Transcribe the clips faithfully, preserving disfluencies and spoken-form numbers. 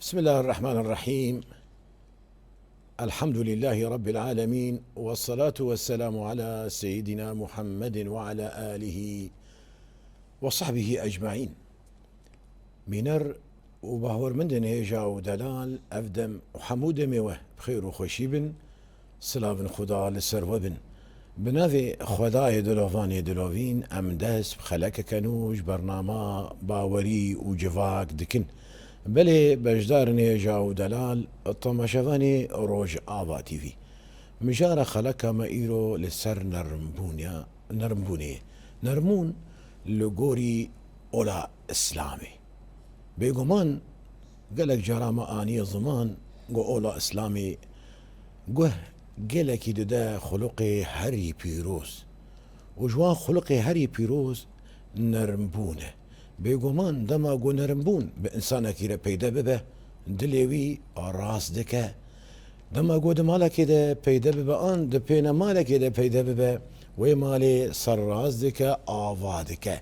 بسم الله الرحمن الرحيم. الحمد لله رب العالمين، والصلاة والسلام على سيدنا محمد وعلى آله وصحبه أجمعين. Bîner û bawermendên hêja û delal, ev dem û hemû demê we bi xêr û xweşî bin. Silavên Xuda li ser we bin. Bi navê Xwedayê Dilovanê Dilovîn em dest bi xelekeke nû ji bernama Bawerî û Civak dikin. Belê beşdarên hêja û delal, temaşevanê Rojava T V. Mijara xeleka me îro li ser nermbûnya, nermbûnê ye. Nermbûn li gorî ola Îslamê. Bêguman gelek cara me aniye ziman ku ola Îslamê guh gelekî dide xuluqê herî pîroz. Û ji wan xuluqê herî pîroz nermbûn e. Bêguman dema ku nermbûn bi însanekî re peyde bibe, dilê wî rast dike. Dema ku di malekê de peyde bibe an di pêne malekê de peyde bibe, wê malê serrast dike, ava dike.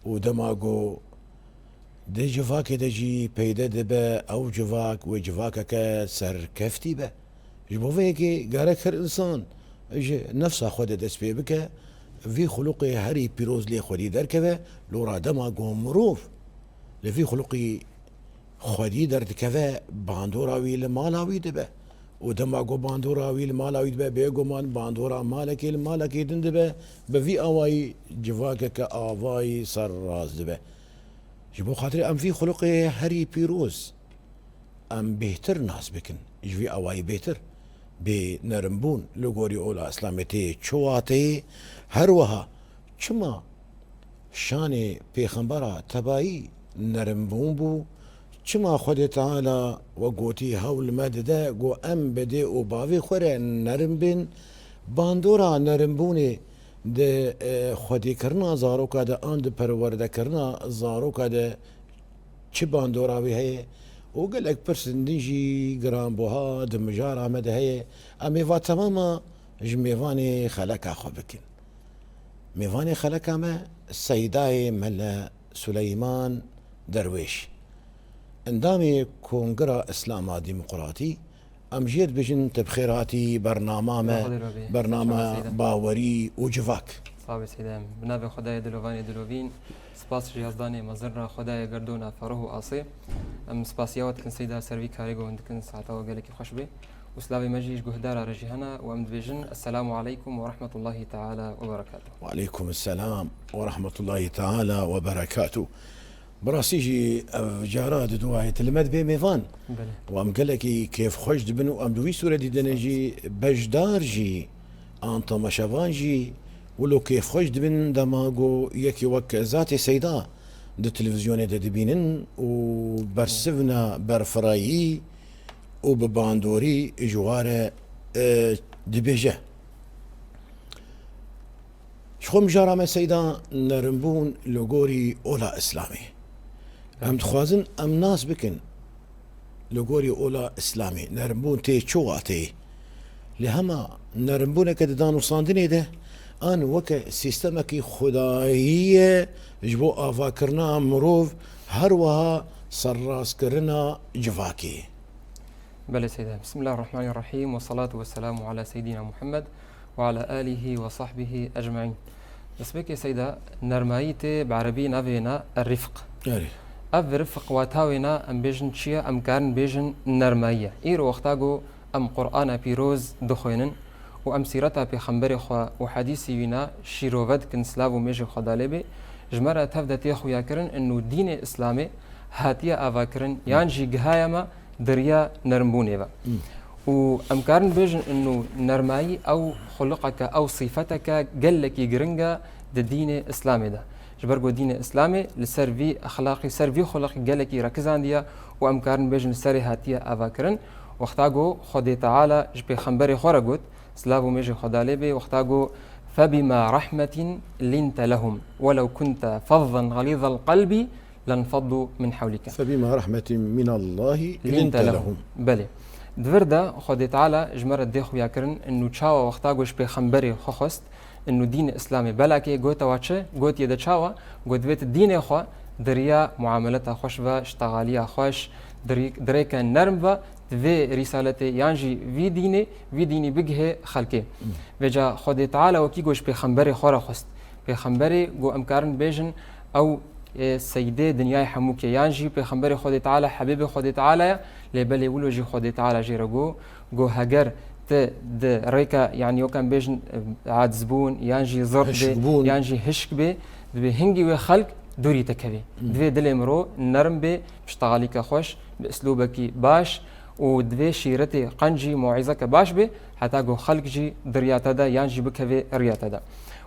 Û dema ku di civakê de jî peyde dibe, ew civak wê civakeke serkeftî be. Ji bo vê yekê gerek her însan ji nefsa xwe de dest pê bike, vî xuluqê herî pîroz lê xwedî derkeve, lora dema ku mirov li vî xuluqî xwedî derdikeve, bandora wî li mala wî dibe. Û dema ku bandora wî li mala wî dibe, bêguman bandora malekê li malekê din dibe, bi vî awayî civakeke avayî serrast dibe. Ji bo xatirê em vî xuluqê herî pîroz em bêhtir nas bikin, ji vî awayî bêhtir. Bê nermbûn li gorî ola Îslamê tê çi wateyê, her wiha çima şanê pêxembera tebayî nermbûn bû, çima Xwedê Teala we gotî hewl me dide ku em bi dê û bavê xwe re nerm bin, bandora nermbûnê di, e, xwedîkirina zaroka de an di perwerdekirina zaroka de çi bandora wî heye û gelek pirsên din jî giranbuha di mijara me de heye. Em ê va temama ji mêvanê xeleka xwe bikin. Mêvanê xeleka me Seydayê Mele Suleyman Derwêş, endamê Kongira Îslama Demokratî, em jê dibêjin te bi xêr hatî bernama me, Xwedê re bê. Bernama Sağ ol Seyda. Bawerî û Civak. Sağ ol Seyda. Bi navê Xwedayê Dilovanê Dilovîn, spas ji Yazdanê mezin re, Xwedayê gerdona fereh û asê. Em spasiya we dikin Seyda ser vî karê ku hûn dikin, saeta we gelekî xweş bê. Û silavê me jî ji guhdara re jî hene û em dibêjin, Esselamu aleykum ve rahmetullahi teala ve berekatuh. Ve aleykum selam ve rahmetullahi teala ve berekatuh. Bi rastî jî ev cara di duayê tu li me dibê mêvan. Belê. Û em gelekî kêfxweş dibin û em bi wî sûretî de ne jî beşdar jî an temaşevan jî wilo kêfxweş dibin dema ku yekî wek Zatê Seyda di televîzyonê de dibînin û bersivna berfirehî û bi bandorî ji wa re, e, dibêje. Ji xwe mijara me Seyda nerimbûn li gorî ola Îslamê. Em dixwazin em nas bikin li gorî ola Îslamê nerimbûn tê çi wateyê. Lê hema nerimbûneke di danûstandinê de an weke sîstemekî xwedayî ye ji bo avakirina mirov, her wiha serrastkirina civakê. Belê Seyda. Bismillahirrahmanirrahîm. Ve salatu ve selamu ala Seyyidina Muhammed ve ala alihi ve sahbihi ecmaîn. Destpêkê Seyda, nermayî tê bi erebî navê na rifq. Erê. Ev rifq wata wê na em bêjin çi ye? Em karin bêjin nermayî ye. Îro wexta ku em Qur'ana pîroz dixwênin û em sîreta pêxemberê xwe û hedîsî wî na şîrove dikin, silav û mêjê xwe da lê bê, ji me re tev de tê xuyakirin inu dînê Îslamê hatiye avakirin, yan jî gihaye me di riya nermbûnê ve. Hmm. Û em karin bêjin inu nermayî ew xuluqeke, ew sîfeteke gelekî giring e di dînê Îslamê de. Ji ber ku dînê Îslamê li ser vî exlaqî, ser vî xuluqî gelekî rekizandiye û em karin bêjin li serê hatiye avakirin. Wexta ku Xwedê Teala ji pêxemberê xwe re got, silav û mêjê Xweda lê bê, wexta ku, "Febima rahmetin linte lehum, welew kunte fazzan ğalîzal qelbî lenfaddu min hewlike." Febima rahmetin minallahi linte lehum. Belê. Di vir de Xwedê Teala ji me re dê xuyakirin, inu çawa wexta ku ji pêxemberê xwe xwest, inu dînê Îslamê belakê, gote wa çi? Gotiye de çawa? Got, divê tu dînê xwe di riya muameleta xweş ve, ştexaliya xweş, di rî-, di rêke nerm ve, di vê rîsaletê yan jî vî dînê, vî dînî bigihê xelkê. Vêca Xwedê Teala wekî ku ji pêxemberê xwe re xwest. Pêxemberê ku em karin bêjin ew, e, seydê dinyayê hemûkê, yan jî pêxemberê Xwedê Teala, hebêbê Xwedê Teala ye, lê belê wilo jî Xwedê Teala jê re got, got, heger tu di rêka, yanî wek em bêjin, e, acizbûn, yan jî zirt bê, Hişkbûn. yan jî hişk bê, dibê hingî wê xelk dûrî te kevê. Divê dilê mirov nerm bê, bi ştexalîke xweş, bi islûbekî baş û divê şîretê, qencî, mewîzeke baş bê, heta ku xelk jî di riya te de yan jî bikevê riya te de.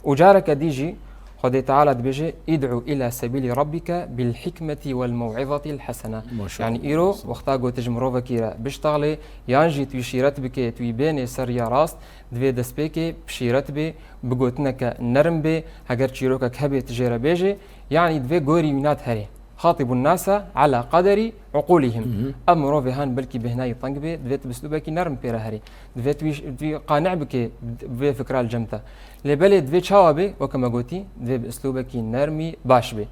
Û careke dî jî Xwedê Teala dibêje, "Îd'u îlâ sebîlî rabbike bil hikmetî wel mew'izatil hesene." Maşallah. Yanî îro wexta ku tu ji mirovekî re biştexlê, yan jî tu wî şîret bikê, tu wî bênê ser riya rast, divê destpêkê bi şîret bê, bi gotineke nerm bê, heger çîrokek hebê tu jê re bêjê, yanî divê gorî wî nat herê. "Xatibun nase ala qaderi uqulihim." Ev mirovê han belkî bêhna wî teng bê, divê tu bi uslûbekî nerm pê re herî. Divê tu wî, tu wî qane bikê bi vê fikra li cem te. Lê belê divê çawa bê? Weke me gotî, divê bi uslûbekî nermî baş bê.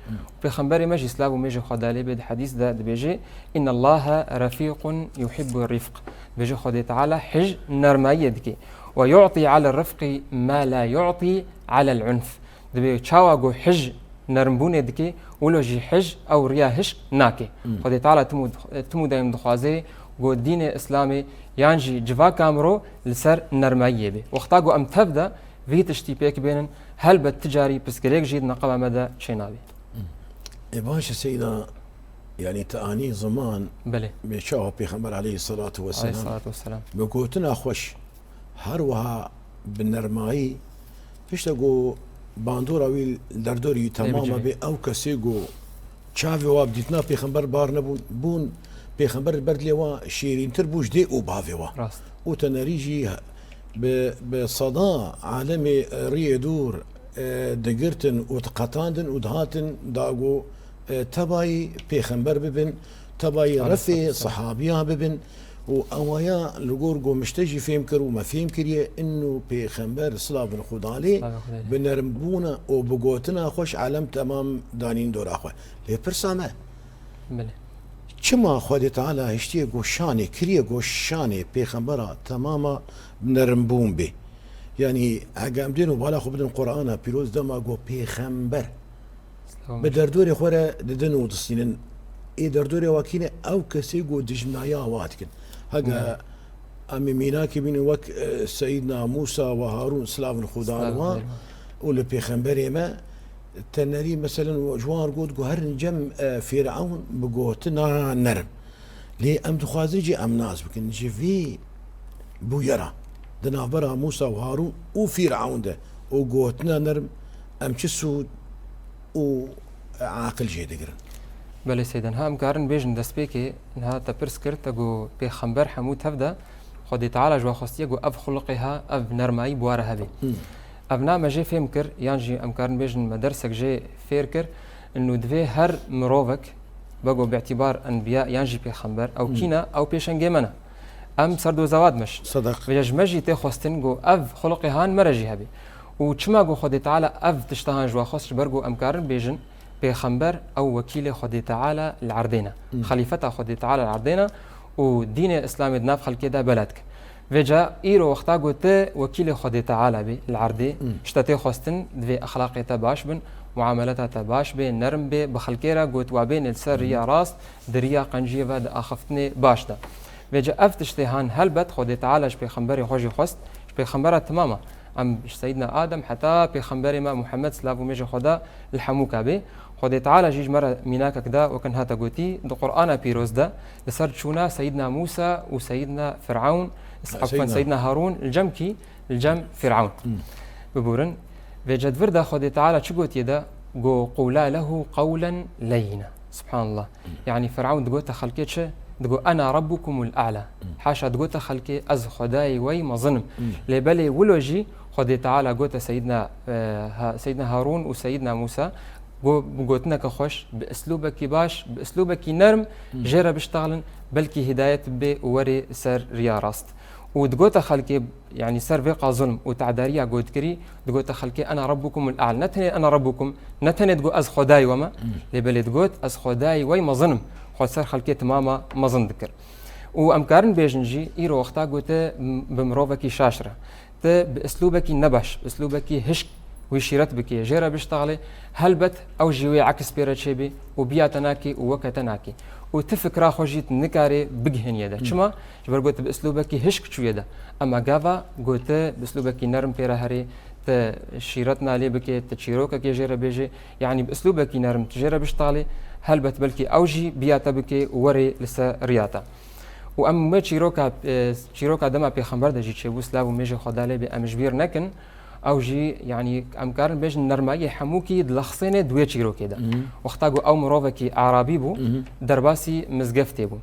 Pêxemberê me jî, silav û mêjê Xweda lê bê, di hedîs de dibêje, "Innallaha refîqun yuhibbu rifq." Dibêje Xwedê Teala hij nermayiyê dike. "Ve yu'tî ala rifqî ma la yu'tî alel unf." Dibê çawa ku hij nermbûnê dike, wilo jî hij ew riya hişk nake. Xwedê Teala tim û, tim û dayim dixwaze ku dînê Îslamê yan jî civaka mirov li ser nermayiyê be. Wexta ku em tev de vî tiştî pêk bênin, helbet ti carî pirsgirêk jî di neqeba me de çênabe. Ê baş e Seyda, yanî te anî ziman Belê. bê çawa Pêxember aleyhissalatu vesselam Aleyhissalatu vesselam. bi gotina xweş, her wiha bi nermayî, pişta ku bandora wî li derdorî wî temam Dê bicivî. be, ew kesê ku çavê wa bi dîtina Pêxember bar nebûn, bûn Pêxember li ber dilê wa şêrîntir bû ji dê û bavê wa. Rast. Û tenerî jî bi, bi seda alemê riyê dûr, e, digirtin û diqetandin û dihatin da ku, e, tebayî Pêxember bibin, tebayî Aleyhissalatu refê vesselam. sehabiya bibin û ewaya li gor ku min ji te jî fêm kir û me fêm kiriye, inu Pêxember silavin Xuda lê Silavin Xuda lê. bi nermbûna û bi gotina xweş alem temam danîn dora xwe. Lê pirsa me, Belê. çima Xwedê Teala hiştiye ku şanê, kiriye ku şanê Pêxembera temama bi nermbûn bê? Yanî hege em dên û bala xwe bidin Qur'ana pîroz dema ku Pêxember Selamet. bi derdorê xwe re didin û distînin. Ê derdorê wa kî ne? Ew kesê ku dijminaya wa dikin. Hege Hmm. em ê mînakê bînin wek, e, Seyîdna Mûsa ve Harûn, silavin Xudan Selamet wa, aleyküm. û li Pêxemberê me, tenerî meselen ji wan got ku herin cem, e, Fîrewn bi gotina nerm. Lê em dixwazin jî em nas bikin ji vî bûyera di navbera Mûsa û Harûn û Fîrewn de û gotina nerm em çi sûd û aqil jê digirin? Belê Seyda, niha em karin bêjin destpêkê, niha te pirs kir, te got pêxember hemû tev de, Xwedê Teala ji we xwestiye ku ev xuluqê ha, ev nermayî bi we re hebe. Hmm. Ev na me jê fêm kir, yan jî em karin bêjin me dersek jê fêr kir, inu divê her mirovek, be ku bi îtîbar enbiya yan jî pêxember, ew Hmm. kî ne, ew pêşengê me ne. Em ser doza wa dimeşin. Sedeq. Vêca ji me jî tê xwestin ku ev xuluqê han me re jî hebe. Û çima ku Xwedê Teala ev tişta han ji we xwest, ji ber ku em karin bêjin, pêxember ew wekîlê Xwedê Teala li erdê ne. Hmm. Xelîfeta Xwedê Teala li erdê ne û dînê Îslamê di nav xelkê de bela dike. Vêca îro wexta ku tu wekîlê Xwedê Teala bî li erdê, Hmm. ji te tê xwestin divê exlaqê te baş bin, muameleta te baş bê, nerm bê, bi xelkê re ku tu wa bênê li ser Hmm. riya rast, di riya qenciyê ve, di axiftinê baş de. Vêca ev tiştê han helbet Xwedê Teala ji pêxemberê xwe jî xwest, ji pêxembera timama. Em ji Seyîdna Adem heta pêxemberê me Muhammed, silav û mêjê Xweda li hemûka bê. Xwedê Teala jî ji me re mînakek da, wek niha te gotî, di Qur'ana pîroz de, li ser çûna Seyîdna Mûsa û Seyîdna Fir'ewn, afwen, Seyîdna Seyîdna Harûn, li cem kî? Li cem Fir'ewn. Hmm. Biborin, vêca di vir de Xwedê Teala çi gotiye de? Go, "Qûlâ lehu qewlen leyyîna." Subhanallah. Hmm. Yanî Fir'ewn digote xelkê çi? Digo, "Ena rabbukumul a'la." Hmm. Haşa, digote xelkê, "Ez Xwedayê we yî mezin im." Hmm. Lê belê wilo jî Xwedê Teala gote Seyîdna, e, ha-, Seyîdna Harûn û Seyîdna Mûsa, go-, bi gotineke xweş, bi islûbekî baş, bi islûbekî nerm Hmm. jê re biştexilin, belkî hidayet bibe û werê ser riya rast. û digote xelkê, yanî ser vê qa zulm û tedariya got kirî, digote xelkê, "Ena Rabbukumul A'la." Ne tenê "Ena Rabbukum", ne tenê digot, "Ez Xwedayê we me", lê belê digot, "Ez Xwedayê we mezin im." Xwe ser xelkê timama mezin dikir. Û em karin bêjin jî, îro wexta gote m-, bi mirovekî şaş re. Te bi islûbekî nebaş, bi islûbekî hişk wî şîret bikê, jê re biştaxlê, helbet ew jî wê eks pê re çêbê û biya te nakê û weke te nakê. Û ti fikra xwe jî tu nikarê bigihînî de. Çima? Ji ber ku tu bi islûbekî hişk çûye de. Ema gava ku tu bi islûbekî nerm pê re herê, tu şîret nalê bikê, tu çîrokekê jê re bêjê, yanî bi islûbekî nerm tu jê re biştaxlê, helbet belkî ew jî biya te bikê û werê li ser riya te. Û em wê çîroka, e, çîroka dema pêxember de jî çêbû, silav û mêjê Xweda lê bê, em ji bîr nekin. Ew jî, yanî em karin bêjin nermayiyê hemûkî dilexsêne di wê çîrokê de. Wexta ku ew mirovekî Arabî bû, derbasî mizgeftê bû.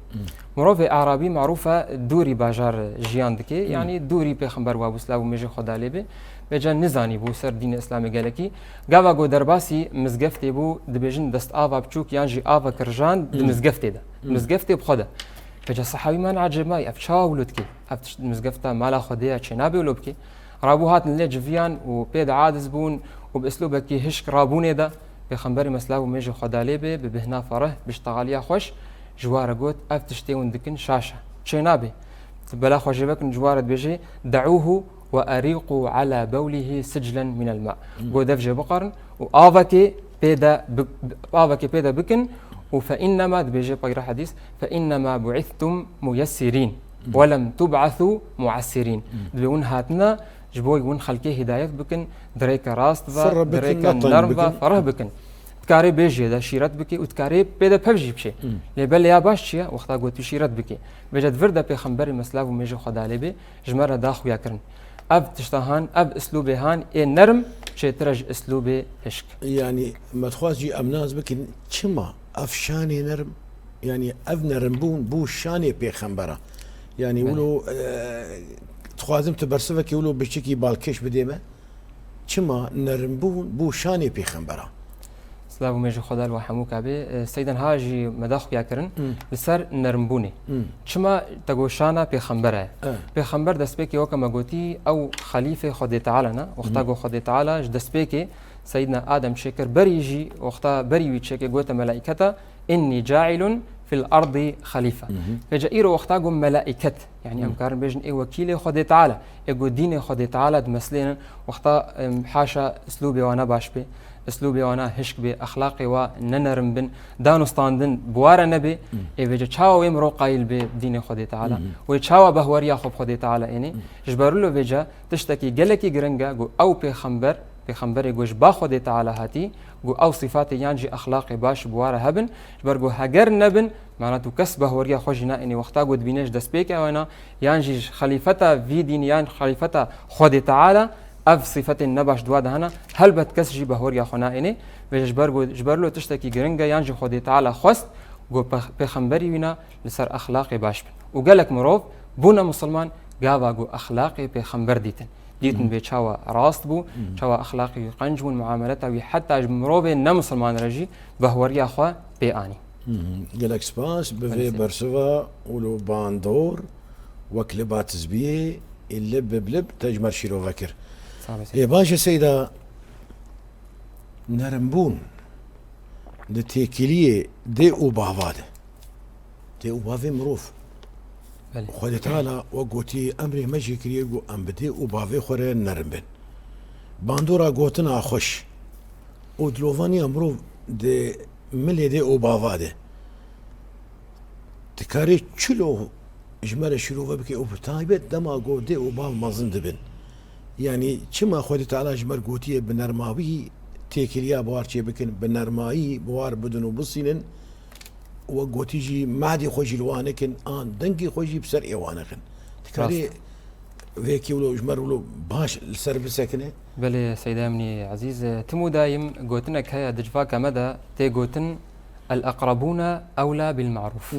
Mirovê Arabî marûf e dûrî bajar jiyan dike, yanî dûrî pêxember wa bû, silav û mêjê Xweda lê bê. Vêca nizanî bû ser dînê Îslamê gelekî. Gava ku derbasî mizgeftê bû, dibêjin destava biçûk yan jî ava kirjan di mizgeftê de. Mizgeftê bi xwe de. Vêca sehabî man ecêb mayî, ev çawa wilo dike? Ev tişt mizgefta mala Xwedê ya çênabe wilo bike? Rabû hatin lê civiyan û pê de aciz bûn û bi islûbekî hişk rabûnê de, Pêxemberê me silav û mêjê Xweda lê bê, bi bihna fereh, bi ştexaliya xweş, ji wa re got, "Ev tiştê hûn dikin şaş e. Çênabe. Bela xwe jê vekin," ji wa re dibêje, "De'ûhu ve erîqû ala bewlihî siclen minel ma." Got, "Dev jê biqerin û avekê pê de bi-, bi-, avekê pê de bikin û fe innema," dibêje peyra hedîs, "fe innema bu'ithtum muyessirîn ve lem tub'athû mu'essirîn." Dibê hûn hatine ji bo hûn xelkê hidayet bikin, di rêka rast ve, di rêka nerm ve, fereh bikin. Dikarê bê jê de şîret bikê û dikarê pê de pev jî biçê. Lê belê ya baş çi ye? Wexta got tu şîret bikê. Vêca di vir de Pêxemberê me silav û mêjê Xweda lê bê, ji me re da xuya kirin. Ev tişta han, ev islûbê han ê nerm çêtir e ji islûbê hişk. Yanî me dixwest jî em nas bikin çima ev şanê nerm, yanî ev nerimbûn bû şanê pêxembera. Yanî wilo, e, dixwazim tu bersivekî wilo biçikî balkêş bidê me. Çima nerimbûn bû şanê pêxembera? Silav û mêjê Xweda li we hemûka bê. E, Seyden ha jî me da xuya kirin li ser nerimbûnê. Çima te got şana pêxembera ye? Pêxember destpêkê weke me gotî ew xelîfê Xwedê Teala ne. Wexta got Xwedê Teala ji destpêkê Seydina Adem çêkir, berî jî wexta berî wî çêkê gote melaîketa, "Inni cailun fil ardi xalife." Vêca îro wexta got melaiket, yanî em karin bêjin ê wekîlê Xwedê Teala, ê got dînê Xwedê Teala dimeslênin, wexta, em, haşa islûbê wana baş bê, islûbê wana hişk bê, exlaqê wa ne nerim bin, danûstandin bi wa re nebê, ê vêca çawa wê mirov qayil bê dînê Xwedê Teala? Wê çawa behweriya xwe bi Xwedê Teala ênê? Ji ber wilo vêca tiştekî gelekî giring e, got ew pêxember, pêxemberê ku ji ba Xwedê Teala hatî, ku ew sîfatê yan jî exlaqê baş bi wa re hebin, ji ber ku heger nebin, mana tu kes behweriya xwe jî naênî wexta ku dibîne ji destpêka wena, yan jî ji xelîfeta vî dînî yan xelîfeta Xwedê Teala, ev sîfetên nebaş di wa de hene, helbet kes jî behweriya xwe naênê. Vêca ji ber ku, ji ber lo tiştekî giring e, yan jî Xwedê Teala xwest ku pex-, pêxemberî wîna li ser exlaqê baş bin. Û gelek mirov bûne misilman gava ku exlaqê pêxember dîtin. Dîtin bê çawa rast bû, çawa exlaqê wî qenc bûn, muameleta wî heta ji mirovê ne misilman re jî behweriya xwe pê anî. Gelek spas bi vê bersiva û li bandor wek li batizbiyê ê lib bi lib te ji me re şîrove kir. Sağ olasın. Ê baş e Seyda, nerimbûn di têkiliyê dê û bava de. Dê û bavê mirov. Belê. Xwedê Teala wek gotî, emrê me jê kiriye ku em bi dê û bavê xwe re nerin bin. Bandora gotina xweş û dilovaniya mirov di milê dê û bava de. Dikarê çilo ji me re şîrove bike û bi taybet dema ku dê û bav mezin dibin. Yanî çima Xwedê Teala ji me re gotiye bi nermawî têkiliya bi war çê bikin, bi nermayî bi war bidin û bisînin, wek gotî jî madê xwe jî li wan nekin, an dengê xwe jî bi ser ê wan nexin. Dikarê vêkî wilo ji me re wilo baş li ser bisekine? Belê Seyda Emnî Ezîz, tim û dayim gotinek heye di civaka me de tê gotin, "El eqrabûne ewla bil marûf."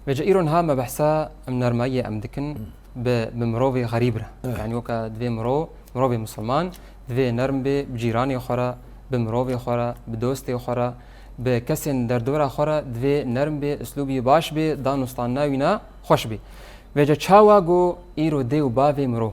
Vêca îro niha me behsa em nermayiyê em dikin bi, bi mirovê xerîb re. Yanî weke divê mirov, mirovê misilman, divê nerm bê bi cîranê xwe re, bi mirovê xwe re, bi dostê xwe re, bi kesên derdora xwe re divê nerm bê, islûbî baş bê, danûstandina wîna xweş bê. Vêce çawa ku îro dê û bavê miro,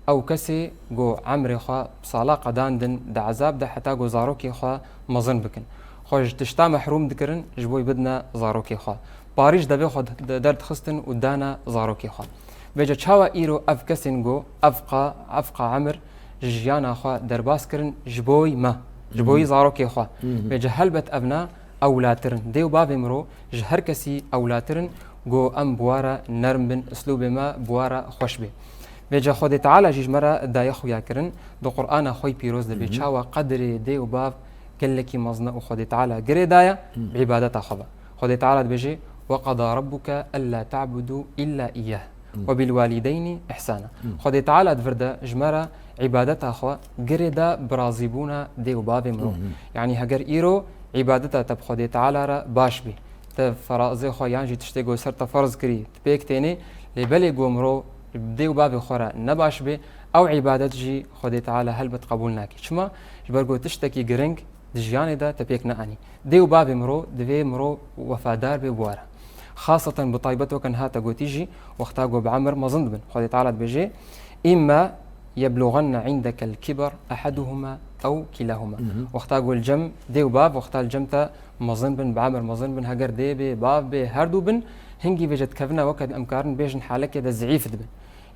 ew kesê ku emrê xwe sala qedandin di ezab de heta ku zarokê xwe mezin bikin, xwe ji tişta mehrûm dikirin, ji bo bidine zarokê xwe. Parî ji devê xwe de-, derdixistin û dana zarokê xwe. Vêce çawa îro ev kesên ku evqa, evqa emir ji jiyana xwe derbas kirin ji bo me, ji bo zarokê xwe. Vêce helbet evna ewlatirin. Dê û bavê miro ji her kesî ewlatirin, ku em bi wa re nerm bin, uslûbê me bi wa re xweş bê. Vêce Xwedê Teala jî ji me re daye xuya kirin, di Qur'ana xwe yî pîroz de bê çawa qedrê dê û bav gelekî mezin e û Xwedê Teala girê daye bi îbadeta xwe ve. Xwedê Teala dibêje, "Ve qeda rabbuke ella ta'budu illa iyyah." "Ve bil walideyni ihsana." Xwedê Teala di vir de ji me re îbadeta xwe girê da bi razîbûna dê û bavê mirov. Yanî heger îro îbadeta te bi Xwedê Teala re baş bî, te ferazê xwe yan jî tiştê ku ser te ferz kirî, tu pêk tênê, lê belê ku mirov dê û bavê xwe re nebaş bê, ew îbadet jî Xwedê Teala helbet qebûl nake. Çima? Ji ber ku tiştekî giring di jiyanê de te pêk neanî. Dê û bavê mirov divê mirov wefadar bê bi wa re. Xaseten bi taybet weke niha te gotî jî, wexta ku bi emir mezin dibin. Xwedê Teala dibêje, "Îmma yebluganne indekel kiber ehaduhuma ew kilahuma." Wexta ku li cem dê û bav, wexta li cem te mezin bin, bi emir mezin bin, heger dê bê, bav bê, her du bin, hingî vêce dikevine weke em karin bêjin halekê de zeîf dibin.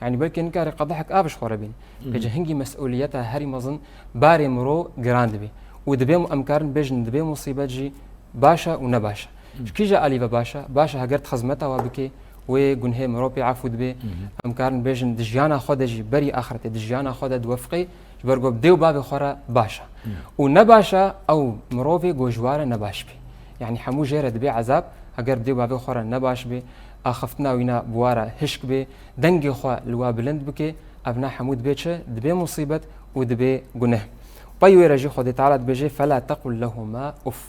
Yanî belkî nikare qedehek av ji xwe re bîn. Vêce hingî mesûliyeta herî mezin barê mirov giran dibe. Û dibê mu-, em karin bêjin dibê musîbet jî baş e û ne baş e. Ji kîja alî ve baş e? Baş e heger di xizmeta we bike, wê gunhê mirov pê efû dibe. Em karin bêjin di jiyana xwe de jî berî axretê, di jiyana xwe de diwefiqê, ji ber ku bi dê û bavê xwe re baş e. Û ne baş e ew mirovê ku ji wa re nebaş bê. Yanî hemû jê re dibe ezab, heger bi dê û bavê xwe re nebaş bê, axiftina wîna bi wa re hişk bê, dengê xwe li wa bilind bike, evna hemû dibe çi? Dibe musîbet û dibe guneh. Pey wê re jî Xwedê Teala dibêje, "Fela tequl lehuma uf."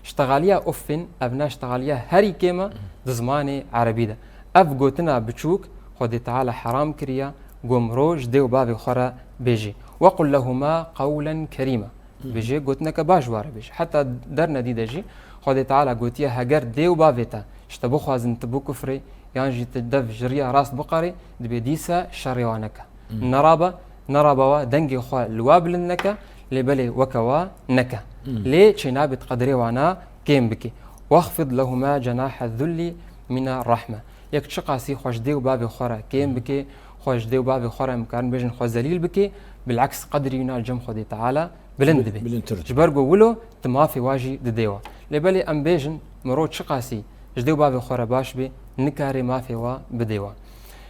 Ştexaliya uffin, evna ştexaliya herî kêm e di zimanê erebî de. Ev gotina biçûk Xwedê Teala heram kiriye, ku mirov ji dê û bavê xwe re bêje. "Ve qul lehuma qewlen kerîma." Bêje, gotineke baş ware bêje. Heta dernedî de jî Xwedê Teala gotiye, heger dê û bavê te ji te bixwazin tu bikufrê, yan jî tu dev ji riya rast biqerê, dibê dîsa şerê wa neke. Nerabe, nerabe wa dengê xwe li wa bilind neke, lê belê weke wa neke. Lê çênabê di qedrê wana kêm bike. "Wexfid lehuma cenahe zullî mine rahme." Yek çiqasî xwe ji dê û bavê xwe re kêm bike, xwe ji dê û bavê xwe re em karin bêjin xwe zelîl bike, bileks qedrî wîna li cem Xwedê Teala bilind dibe. Bilindtir. Ji ber ku wilo tu mafê wa jî didê wa. Lê belê em bêjin, mirov çiqasî ji dê û bavê xwe re baş bê, nikare mafê wa bidê wa.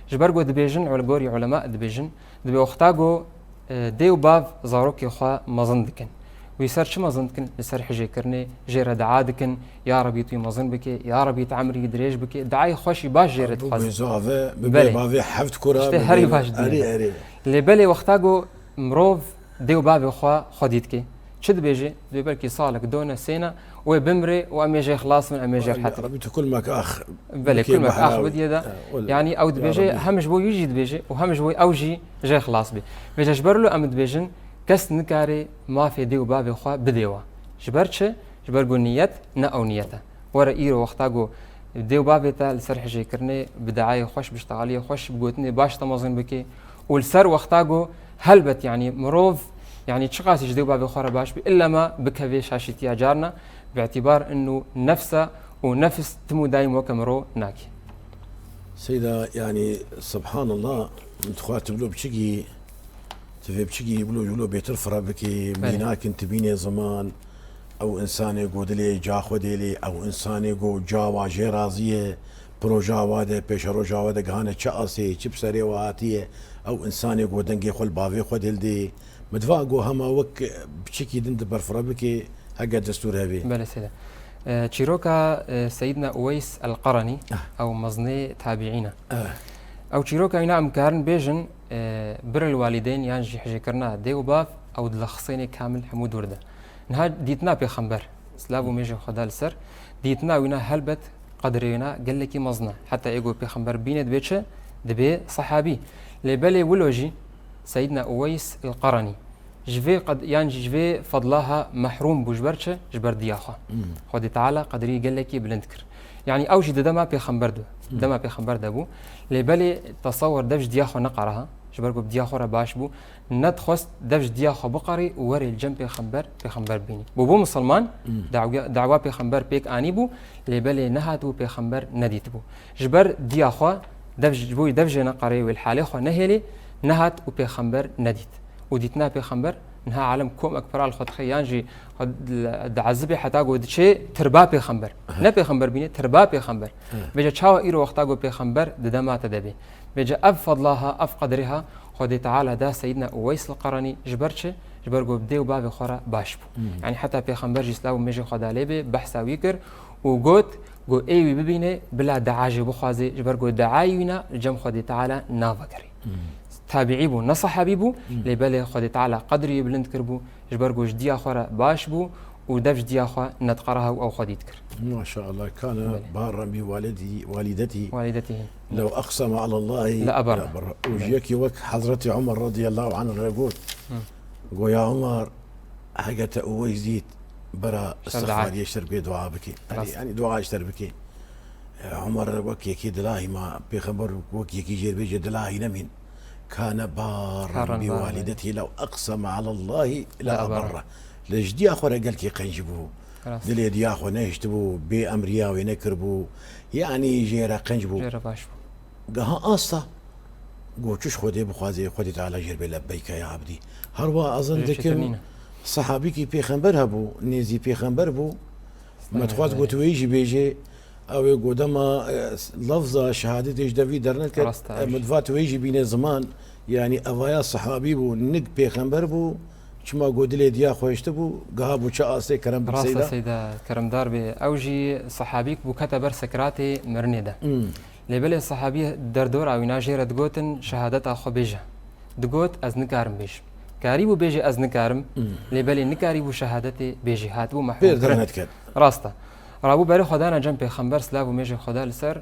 Ji ber ku dibêjin, li gorî ulema dibêjin, dibê wexta ku, e, dê û bav zarokê xwe mezin dikin. Wî ser çi mezin dikin? Li ser hijêkirinê jê re dua dikin, "Ya Rebî tu wî mezin bike, ya Rebî tu emrî dirêj bike." Duayê xweşî baş jê re dixwazin. Bê zave, bi bê bavê heft kura, işte herî baş diye. Erê, erê. Lê belê wexta ku mirov dê û bavê xwe xwedî dike, çi dibêje? Dibê belkî salek, done, sêne, wê bimrê û em ê jê xilas bin, em ê jê fetin. Rebî tu kulmek ax. Belê, kulmek ax bidiye de. Yanî ew dibêje, hem ji bo wî jî dibêje û hem ji bo ew jî jê xilas bê. Vêce ji ber lo em dibêjin, kes nikare mafê dê û bavê xwe bidê wa. Ji ber çi? Ji ber ku niyet ne ew niyet e. Were îro wexta ku dê û bavê te li ser hijêkirinê bi deayê xweş, bi ştexaliyê xweş, bi gotinê baş te mezin bike û li ser wexta ku helbet, yanî mirov, yanî çiqasî ji dê û bavê xwe re baş bî, illema bikevê şaşîtiya carna, bi îtîbar inu nefs e û nefs tim û daîm weke mirov nake. Seyda, yanî, subhanallah, min dixwar tu bilo biçikî, tu vê biçikî bilo, bilo bêtir fira bikî, belê, mînakin tu bînê ziman, ew însanê ku dilê ca xwe dêlê, ew însanê ku ca wa jê razî ye, proja wa de, pêşeroja wa de gihane çi asê, çi bi serê wa hatiye, ew însanê ku dengê xwe li bavê xwe dildê. Min diva ku hema wek biçikî din tu berfira bikî, heke destûr hebe. Belê Seyda. E, çîroka, e, Seyidna Uweys el-Qarenî, ah, ew mezinê tabiîn e. Ah. Ew çîroka wîna em karin bêjin, e, bir el-walîdeyn yan jî hijêkirina dê û bav, ew dilexisênê kamil hemû dûr de. Niha dîtina pêxember, silav û mêjên Xweda li ser, dîtina wîna helbet qedrê wîna gelekî mezin e. Heta ê ku pêxember bîne dibê çi? Dibê sehabî. Lê belê wilo jî Seyidna Uweys el-Qarenî ji vê qed-, yan jî ji vê fedlaha mehrûm bû. Ji ber çi? Ji ber diya xwe. Hmm. Xwedê Teala qedrî gelekî bilind kir. Yanî ew jî di dema pêxember de, Hmm. dema pêxember de bû. Lê belê tesewwer dev ji diya xwe neqeriha, ji ber ku bi diya xwe re baş bû, nedixwest dev ji diya xwe biqerî û werê li cem pêxember, pêxember bînî. Bûbû misilman, Hmm. dawya, dawa pêxember pêk anîbû, lê belê nehatibû pêxember nedîtibû. Ji ber diya xwe dev ji, ji bo dev jê neqerê wê li halê xwe nehêlê, nehat û pêxember nedît. Û dîtina pêxember, niha alem komek pira li xwe dixe, yan jî xwe di, diezibê heta ku diçê tirba pêxember. Aha. Ne pêxember bîne, tirba pêxember. Aha. Vêce çawa îro wexta ku pêxember di dema te de bê? Vêce ev fadla ha, ev qedrê ha, Xwedê Teala da Seyyidina Uweys el-Qerenî ji ber çi? Ji ber ku bi dê û bavê xwe re baş bû. Hmm. Yanî heta pêxember jî, silav û mêjê Xweda lê bê, behsa wî kir û got, ku ê wî bibîne, bila dua jê bixwaze, ji ber ku duayê wîna li cem Xwedê Teala navegerê. Hmm. Tabiî bû, ne sehabî bû, Hmm. lê belê Xwedê Teala qedrî wî bilind kiribû, ji ber ku ji diya xwe re baş bû û dev ji diya xwe nediqeriha û ew xwedî dikir. Maşallah, kana Belê. Barran bi walidî, walidetî. Walidetî. Lew aqsama alallahi Leeberra. Leeberra. Û Belê. Ji yekî wek Hezretî Umer radiyallahu anh re got, Hı. Go ya Umer, hege te Uweys dît, bira Şer dua. Istixfariyê ji te re bikê, dua bikê. Rast. Yanî, yanî dua ji te re bikê. E, Umer wek yekî dilahî ma, pêxember wek yekî jê re bêje dilahî nemîn. Kane barran Barran bi barran. Walidetî lew aqsama alallahi Leeberra. Leeberra. Li ji diya xwe re gelkî qenc bû. Rast. Dilê diya xwe nehiştibû, bê emriya wê nekiribû. Yanî jê re qenc bû. Jê re baş bû. Geha asta, got çi ji Xwedê bixwazê, Xwedê Teala jê re bê lebbeyke ya abdî. Her wa ez Jê dikim, çêtir nîne. Sehabîkî pêxember hebû, nêzî pêxember bû. Sibehê Me dixwaz belê. Got wê jî bêjê, ew ê got dema, e, lefza şehadetê ji devî derneket, Rast e, e, jî. Me divat wê jî bîne ziman, yanî evaya sehabî bû, nik pêxember bû, çima got dilê diya xwe hiştibû, geha bû çi astê kerem bik Rast e Seyda? Seyda, keremdar bê. Ew jî sehabîk bû, kete ber sekiratê mirinê de. Hmm. Lê belê sehabî derdora wîna jê re digotin, şehadeta xwe bêje. Digot, ez nikarim bêjim. Karîbû bêje, ez nikarim, Hmm. lê belê nikarîbû şehadetê bêjî. Hatibû mehrum Pêr kirin. Dernet ket. Rast e. Rabû berê xwe dana cem pêxember, silav û mêjê Xweda li ser,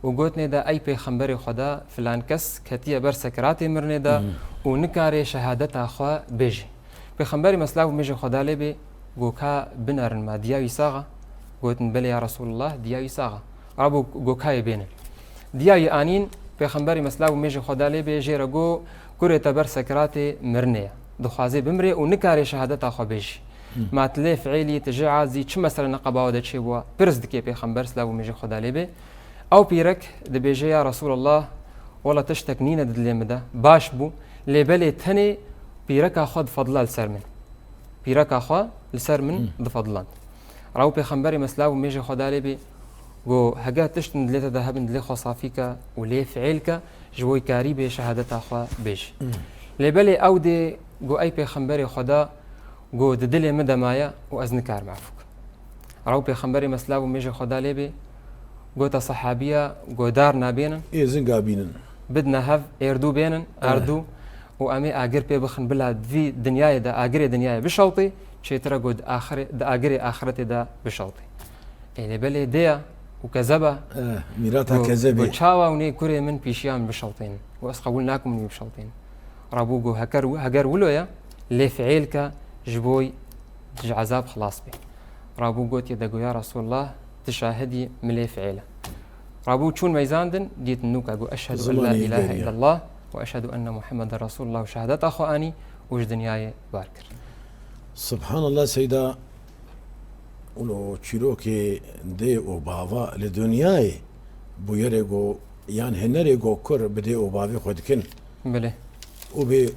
û gotnê de, ey pêxemberê Xweda, filan kes ketiye ber sekiratê mirinê de Hmm. û nikare şehadeta xwe bêjî. Pêxemberê me silav û mêjê Xweda lê bê, go ka binerin ma diya wî sax a? Gotin, belê ya Resulullah, diya wî sax a. Rabû go kayê bêne. Diya wî anîn, Pêxemberê me silav û mêjê Xweda lê bê, jê re go, kurê te ber sekiratê mirinê ye. Dixwazê bimrê û nikarê şehadeta xwe bêjî. Hmm. Ma tu lê fiîlî, tu jê azî, çi mesele neqeba we de çêbûwa? Pirs dike Pêxember silav û mêjê Xweda lê bê. Ew pîrek dibêje, ya Resulallah, wela tiştek nîne di dilê min de. Baş bû, lê belê tenê pîreka xwe difedila li ser min. Pîreka xwe li ser min Hmm. difediland. Raw Pêxemberê me silav û mêjê Xweda lê bê, go, hege tişt dilê te de hebin, dilê xwe safî ke û lê fiîl ke, ji bo karî bê şehadeta xwe bêj. Hmm. Lê belê ew dê go, ey Pêxemberê Xweda, go, di dilê min de maye û ez nikarim efû kim. Raw Pêxemberê me silav û mêjê Xweda lê bê, gota sehabiya, go, dar nabênin. Ê zinga bînin. Bidine hev, êrdû bênin, Eh. erdû, û em ê agir pê bixin, bila di vî dinyayê de agirê dinyayê bişewtê, çêtir e go di axirê, di agirê axiretê de bişewtê. Ê, lê belê dêya û kezeba. Eh, mîrata Go, kezebê. Go çawa hûn ê kurê min pîşiya min bişewtênin? Go ez qebûl nakim hûn wî bişewtênin. Rabû go heker wi-, heger wilo ye, lê fiîl ke ji bo ji ezab xilas bê. Rabû gotiye de go, ya Resulullah, tu şahidî, min lê fiîl e. Rabû çûn meyzandin, dîtin nûka go, eşhedû en la Zimanê îlahe geriya. Illallah we eşhedû enne Muhammeden Resulullah û şehadeta xwe anî û ji dinyayê bar kir. Subhanallah Seyda, ulo çîrokê dê û bava li dinyayê bûyerê go, yan hinerê go kur bi dê û bavê xwe dikin. Belê. Û bê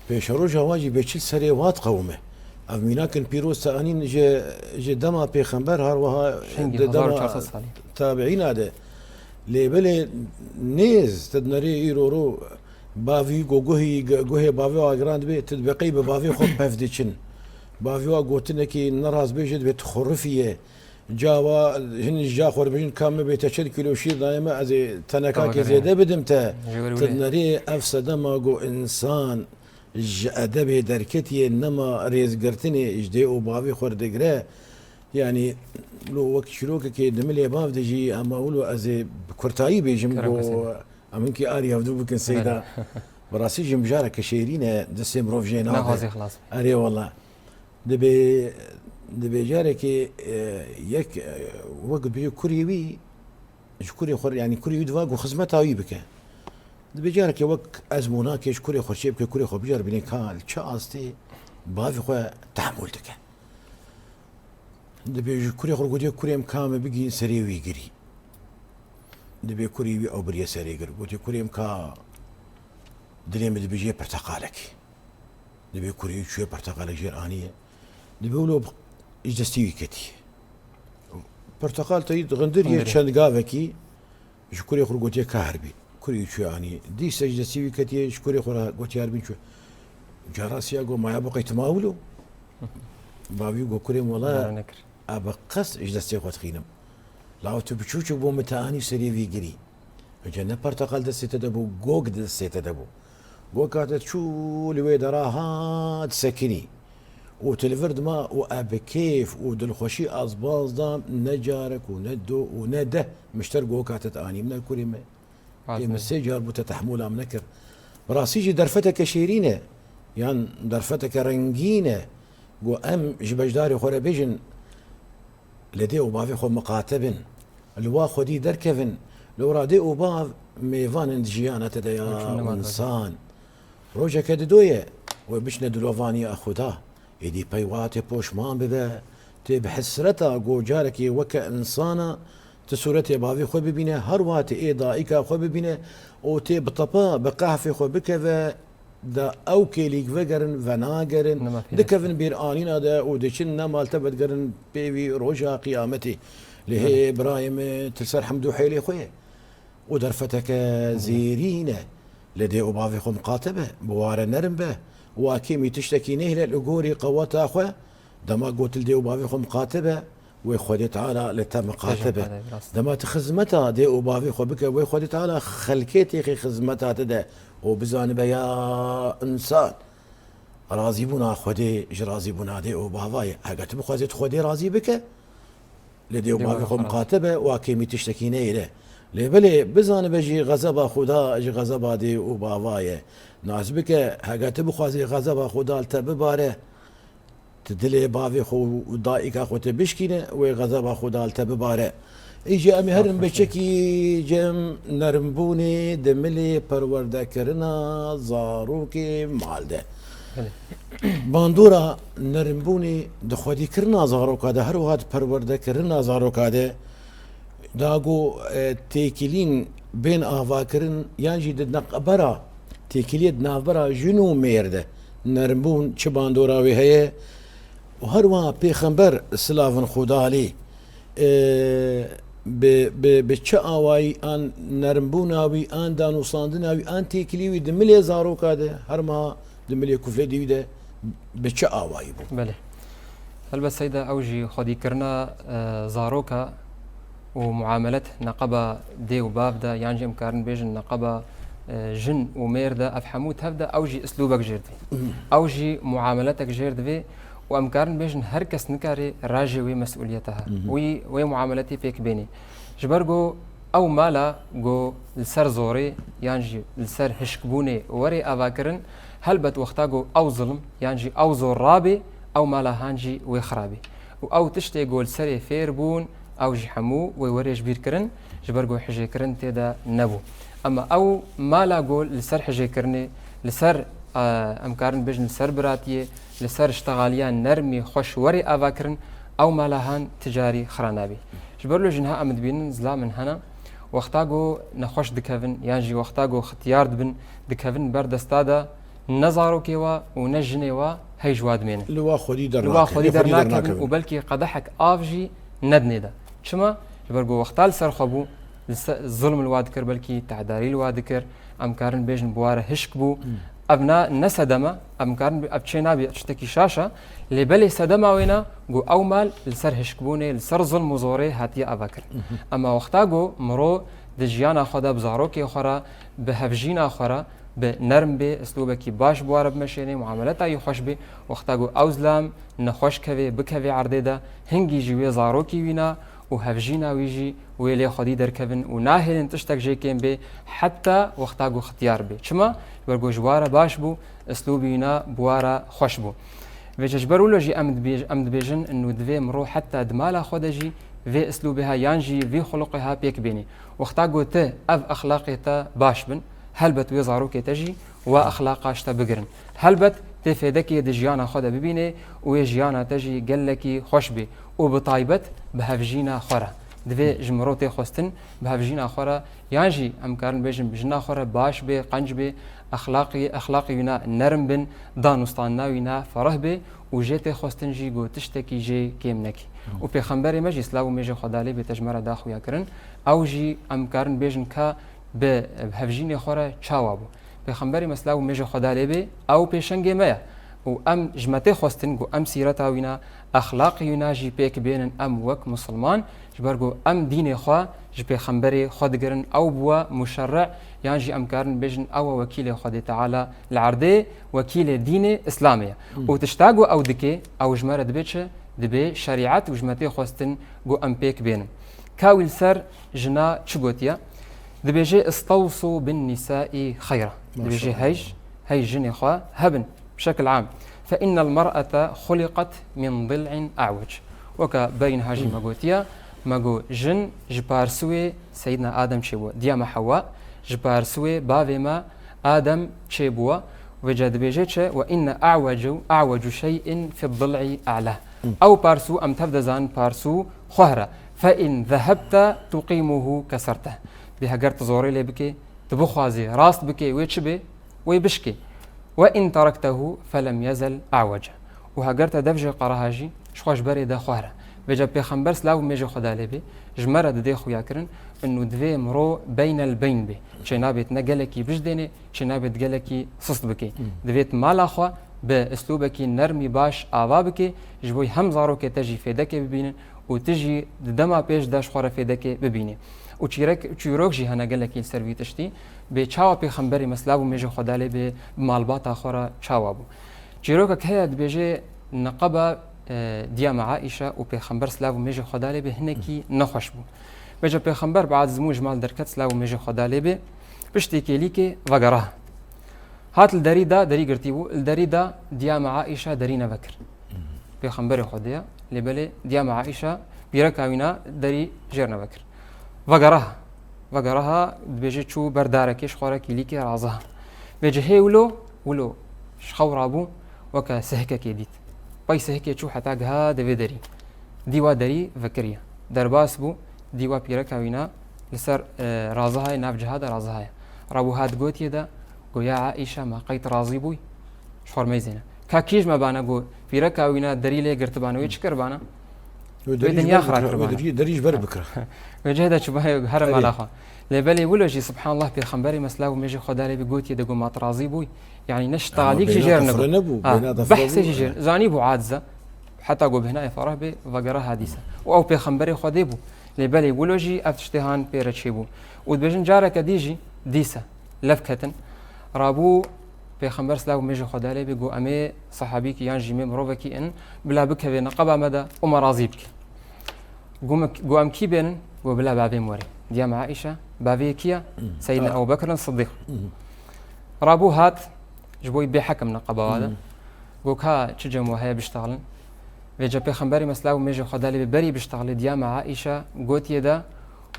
pêşeroja wan jî bê çil serê wa diqewime. Ev mînakin pîroz te anîn ji, ji dema pêxember, her wiha Hingî di hezar û çar sed dema salî. Tabiîna de. Lê belê nêz, tu dinerê îro ro bavî go guhî, guhê bavê wa giran dibe, tu dibe qey bi bavê xwe pev diçin. Bavê wa gotinekî nerast bêje dibe tu xurifî ye. Cawa hin ji ca xwe dibêjin, ka min bê te çend kîlo şîr daye me, ez ê tenekakê Tamam, zêde bidim te. Ji wir Tu wile. Nerê ev sedema go însan ji edebê derketiye, nema rêzgirtinê ji dê û bavê xwe digre. Yanî, lo wek çîrokekê di milê bav de jî, ama wilo ez ê bi kurtayî bêjim, Kerem go, kesê. Em hinkî arî hevdû bikin Seyda. Belê. Bi rastî jî mijareke şêrîn e, destê mirov jê nade. Naxwazê xilas. Erê wela. Dibê, dibê carekê, e, yek, e, wek bêje kurê wî, Ji kurê xwe, yanî kurê wî diva ku xizmeta wî bike. Dibê carekê wek ezmûnakê ji kurê xwe çê bike, kurê xwe biceribîne ka li çi astê bavê xwe tehmûl dike. Dibê ji kurê xwe gotiye, "Kurê min ka min bigihîn serê wî girî." Dibê kurê wî ew biriye serê gir. Gotiye, "Kurê min ka dilê min dibijê pirteqalekî." Dibê kurê wî çûye pirteqalek jêr aniye. Dibê wilo ji destê wî ketiye. Pirteqal teyî di xindir ye. Xindir ye. Çend gavekî ji kurê xwe gotiye, "Ka herbî." Kurê wî çûye anî. Dîsa ji destê wî ketiye, ji kurê xwe re gotiye, "Herbîn çûye." Cara siya got, "Maya bo qey tu ma wilo?" Bavî got, "Kurê min wela." Cara nekir. A bi qest ji destê xwe dixînim. Law tu biçûçik bû, min te anî serê vî girî. Vêca ne perteqal destê te de bû, gok destê te de bû. Goka te çû li wê dera hat sekinî. Û tu li vir dima û e bi kêf û dilxweşî azbaz da ne carek û ne do û ne deh mişter goka te anî. Min kurê me. Ê min sê car bû te tehmûla min nekir. Bi rastî jî derfeteke şêrîn e, yan derfeteke rengîn e. Got, em ji beşdarê xwe re bêjin, li dê û bavê xwe miqate bin. Li wa xwedî derkevin. Li wira dê û bav mêvan in di jiyana te de ya însan. Rojeke dido ye, wê biçine dilovaniya Xuda. Êdî pey wa tê poşman bibe, tê bi hesreta ku carekê weke însana ti sûretê bavê xwe bibîne, her wa tê ê dayika xwe bibîne û tê bi tepa bi qehfê xwe bikeve, da ew kêlîk vegerin, venagerin, dikevin bêranîna de û diçin nema li te vedigerin pê wî roja qiyametê. Lê hê birayê min, tu li ser hemd û hêlê xwe ye. Û derfeteke zêrîn e. Li dê û bavê xwe miqate be, bi wa re nerm be. Wa kêmî tiştekî nehêle li gorî qeweta xwe. Dema got li dê û bavê xwe miqate be, wê Xwedê Teala li te miqate be. Dema tu xizmeta dê û bavê xwe bike, wê Xwedê Teala xelkê têxê xizmeta te de û bizanibe ya însan. Razîbûna Xwedê ji razîbûna dê û bava ye. Heger tu bixwazî tu Xwedê razî bike, li dê û bavê xwe miqate be, wa kêmî tiştekî neyêre. Lê belê bizanibe jî xezeba Xuda ji xezeba dê û bava ye. Nas bike, heger tu bixwazî xezeba Xuda li te bibare, tu dilê bavê xwe û dayika xwe tu bişkîne, wê xezeba Xuda li te bibare. Îca em ê herin bi çekî cem nermbûnê di milê perwerdekirina zarokê mal de. Belê. Bandora nermbûnê di xwedîkirina zaroka de, her wiha di perwerdekirina zaroka de, da ku, e, têkilîn bên avakirin, yan jî di neqbera têkiliyê di navbera jin û mêr de nermbûn çi bandora wê heye? Û her wiha Pêxember silavin Xuda alî, e, bi, bi, bi çi awayî an nermbûna wî, an danûstandina wî, an têkilî wî di milê zaroka de, her wiha di milê kuflê dî wî de bi çi awayî bû? Belê. Helbet seyda ew jî xwedîkirina, e, zaroka û muamelet neqeba dê û bav de, yan jî em karin bêjin neqeba, e, jin û mêr de, ev hemû tev de ew jî islûbek jêr divê. Mhm. Ew jî muameletek jêr divê û em karin bêjin her kes nikare rajê wê mesûliyeta he. Mhm. Wî, wê muameletê pêk bênê. Ji ber ku ew mala ku li ser zorê yan jî li ser hişkbûnê were avakirin, helbet wexta ku ew zilm yan jî ew zor rabê, ew mala han jî wê xirabê. Û ew tiştê ku li serê fêr bûn, ew jî hemû wê were ji bîr kirin, ji ber ku hijêkirin tê de nebû. Ema ew mala ku li ser hijêkirinê, li ser, e, em karin bêjin li ser biratiyê, li ser ştexaliya nermî xweş were avakirin, ew mala han ti carî xira nabê. Ji ber wilo jî niha em dibînin zilamên hene, wexta ku nexweş dikevin, yan jî wexta ku xitiyar dibin, dikevin ber desta de ne zarokê wa û ne jinê wa hey ji wa dimênin. Li wa xwedî dernakevin. Li wa xwedî dernakevin û belkî qedehek av jî nedinê de. Çima? Ji ber ku wexta li ser xwe bû, li se-, zilm li wa dikir, belkî tehdarî li wa dikir, em karin bêjin bi wa re hişk bû. Hmm. Ev na, ne sedem e, em karin bê-, ev çê nabê tiştekî şaş e, lê belê sedema wê ne, ku ew mal li ser hişkbûnê, li ser zilm û zorê hatiye avakirin. Mhm. Ema wexta ku miro di jiyana xwe de bi zarokê xwe re, bi hevjîna xwe re, bi nerm bê, islûbekî baş bi wa re bimeşênê, muameleta wî xweş bê, wexta ku ew zilam nexweş kevê, bikevê erdê de, hingî jî wê zarokî wîna û hevjîna wî jî wê lê xwedî derkevin û nahêlin tiştek jê kêm bê, heta wexta ku xitiyar bê. Çima? Ji ber ku ji wa re baş bû, islûbî wîna bi wa re xweş bû. Vêca ji ber wilo jî em dibêj-, em dibêjin, û divê miro heta di mala xwe de jî vê islûbê ha yan jî vî xuluqê ha pêk bênê. Wexta ku tu ev exlaqê te baş bin, helbet wê zarokê te jî wa exlaqa ji te bigirin. Helbet tê fêdekê di jiyana xwe de bibînê û wê jiyana te jî gelekî xweş bê û bi taybet bi hevjîna xwe re. Divê ji mirov tê xwestin bi hevjîna xwe re, yan jî em karin bêjin bi jina xwe re baş bê, qenc bê, exlaqî, exlaqî wîna nerm bin, danûstandina wîna fereh bê û jê tê xwestin jî ku tiştekî jê kêm nekî. Û Pêxemberê me jî, silav û mêjê Xweda lê bê, te ji me re da xuya kirin, ew jî em karin bêjin ka bi hevjînê xwe re çawa bû. Pêxemberê me, silav û mêjê Xweda lê bê, ew pêşengê me ye. Û em ji me tê xwestin ku em sîreta wîna, exlaqê wîna jî pêk bênin, em wek misilman, ji ber ku em dînê xwe ji Pêxemberê xwe digirin, ew bûwe muşerre yan jî em karin bêjin ew e wekîlê Xwedê Teala li erdê, wekîlê dînê Îslamê ye. Û tişta ku ew dike, ew ji me re dibê çi? Dibê şerîet û ji me tê xwestin ku em pêk bênin. Ka wî li ser jina çi gotiye? Dibêje, "Istewsû bin nisâî xeyra." Dibêje, "Hey, hey jinê xwe hebin." Bi şekil am. "Fe innel mer'ete xuliqet min dil'in a'wec." Weke berî niha jî me gotiye, me got, jin ji parsûyê Seyyidina Adem çêbû, diya me Hewa, ji parsûyê bavê me Adem çêbû. Vêca dibêje çi? "Ve inne a'wecu, a'wecu şey'in fi dil'i a'la." Ew parsû em tev dizanin parsû xwehr e. "Fe in zehebte tuqimuhu keserte." Bê heger tu zorê lê bikê, tu bixwazî rast bikê, wê çi bê? Wê bişkê. "Ve in terektehu felem yezel a'wece." Û heger te dev jê qeraha jî, ji xwe ji berê de xwehr e. Vêca Pêxember, silav û mêjê Xweda lê bê, ji me re didê xuya kirin, inu divê mirov beynel beyn bê. Çênabêt ne gelekî bijdênê, çênabêt gelekî sist bikê. Divêt mala xwe bi islûbekî nermî baş ava bikê, ji bo hem zarokê te jî fêdekê bibînin, û tu jî di dema pêş de ji xwe re fêdekê bibînî. Û çîrek, çîrok jî hene gelekî li ser vî tiştî, bê çawa Pêxemberê me, silav û mêjê Xweda lê bê, bi malbata xwe re çawa bû. Çîrokek heye dibêje, neqeba, e, diya me Aîşe û Pêxember, silav û mêjê Xweda lê bê, hinekî nexweş bû. Vêca Pêxember bi azimû ji mal derket, silav û mêjê Xweda lê bê, piştî kêlîkê vegera. Hat li derî da, derî girtî bû, li derî da diya me Aîşe derî nevekir. Pêxemberê Xwedê ye, lê belê diya me Aîşe pîreka wîna derî jêr nevekir. Vegeraha, vegeraha dibêje çû ber darekê ji xwe re kîlîkê raziha. Vêca hê wilo, wilo ji xew rabû, weke sihikekê dît. Pey sihikê çû heta giha di vê derî. Dî wa derî vekiriye. Derbas bû, dî wa pîreka wîna li ser, e, razihayê, nav ciha de razihayê. Rabû hat gotiye de, go ya Aîşe, ma qey tu razî bûyî? Ji xwe re meyzêne. Ka kî ji me bana, go pîreka wîna derî lê girtibana, wê çi kiribana? Wê dinya xira kiribana. Wê derî ji ber bikira. Wê cihê de çûbana here mala xwe. Lê belê wilo jî, subhanallah, Pêxemberê me, silav û mêjê Xweda lê bê, gotiye de, go ma tu razî bûyî? Yanî ne ji talîk jî jêr nebû. Behsê jî jêr. Zanî bû aciz e. Heta ku bêhna fereh bê, vegera ha dîsa. Û ew Pêxemberê Xwedê bû. Lê belê wilo jî ev tiştê han pê re çêbû. Û dibêjin careke dî jî dîsa lev ketin. Rabû Pêxember, silav û mêjê Xweda lê bê, got, "Em ê sehabîkî yan jî mê mirovekî in, bila bikeve neqeba me de û me razî bike." Got, "Me, got em kî bênin?" Got, "Bila bavê me were." Diya me Aîşe, bavê kî ye? Seyyidina Ebu Bekir Sidîq. Rabû hat, ji bo bê hekim neqeba wa de. Got, "Ka çi cem we heye biştexilin?" Vêca Pêxemberê me, silav û mêjê Xweda lê bê, berî biştexilê diya me Aîşe gotiye de,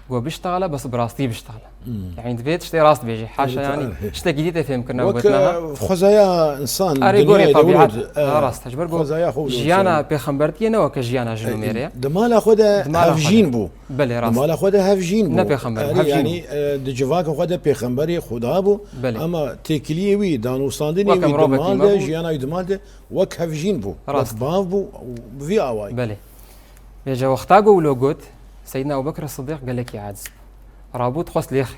got, "Biştexile, bes bi rastî biştexile." Yanî divê tiştê rast bêjê. Haşa, yanî tiştekî dî tê fêhmkirina gotina. Wek, e, xwezaya însan, erê, gorê dinyayê de tebîet, wilo de, e, ha, rast e. Ji ber ku xwezaya xwe wilo jiyana pêxembertiyê ne weke jiyana jin û mêrê ye. Di mala xwe de hevjîn bû. Belê, rast. Di mala xwe de hevjîn bû. Ne pêxember bû, erê, hevjîn bû. Yanî, e, di civaka xwe de pêxemberê Xuda bû. Belê. Ama têkiliyê wî, danûstandinê wî di mal de, jiyana wî di mal de, wek hevjîn bû. Rast. Wek bav bû, bi vî awayî. Belê. Vêca wexta ku wilo got, Seyyidina Ebu Bekir Sidîq gelekî aciz bû. Rabû dixwest lêxî.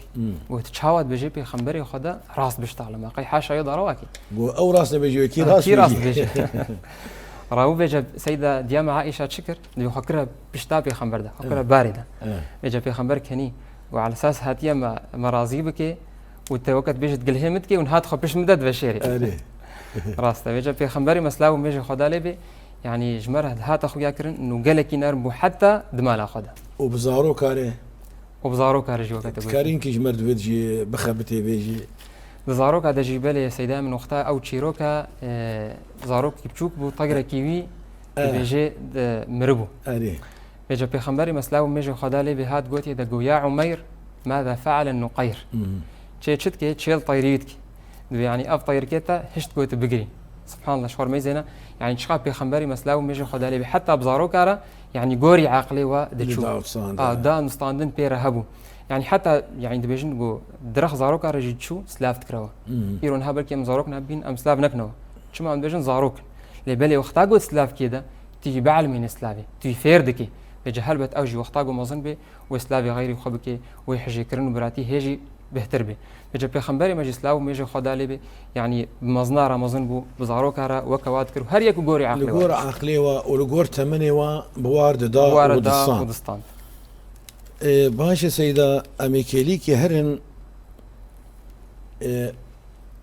Got, "Çawa dibêjê pêxemberê Xweda rast biştexile? Ma qey haşa wê darawakî." Got, "Ew rast nebêjî, wê kî rast bêjî?" Rabû vêca Seyda diya me Aîşa çi kir? Dibê xwe kire pişta pêxember de, xwe kire barê de. Vêca pêxember kenî. Got, "Alesas hatiye me, me razî bike û te weke dibêjit gilhê min dike û niha dixwe pişt min de diveşêrê." Erê. Rast e. Vêca pêxemberê me, silav û mêjê Xweda lê bê, yanî ji me re hate xuya kirin û gelekî nerm bû heta di mala xwe de. Û bi zaroka re? Û bi zaroka re jî weke te got. Dikarîn kî ji me re divêt jî bixebitê vê jî. Di zaroka de jî belê Seyda min wexta ew çîroka, e, zarokekî biçûk bû, tegrekî wî dibêje, e, miribû. Erê. Vêca Pêxemberê me silav û mêjê Xweda lê bê hat gotiye de got, "Ya Umeyr, mâzâ fe'alen nuqeyr?" Mhm. Çê çi dike, çê li teyrî dike. Divê, yanî ev teyrikê te hişt got bigirî. Subhanallah, ji xwe meyzêne. Yanî çiqa Pêxemberê me silav û mêjê Xweda lê bê, heta bi zaroka re, yanî gorî aqilê we diçû. Li dawstan de. A, da nustandin pê re hebû. Yanî heta, yanî dibêjin got, direx zaroka re jî diçû, silav dikire we. Mhm. Îro niha belkî em zarok nebîn, em silav nekin we. Çima em dibêjin zarok in. Lê belê wexta got silav kê de, tu yî bielmînî silavê, tu yî fêr dikî. Vêca helbet ew jî wexta ku mezin bê, wê silavê xeyrî xwe bike, wê hijêkirin û biratî hê jî bêhtir bê. Vêca Pêxemberê me jî silav û mêjê Xweda lê bê, yanî bi mezina re mezin bû, bi zaroka re weke wa dikir û her yek û gorî Li aqilê wa gor dikir. Aqilê wa û li gor temenê wa bi war dida Bi war û dida distand. û distand. Ê, baş e Seyda, em ê kêlîkê herin, ê,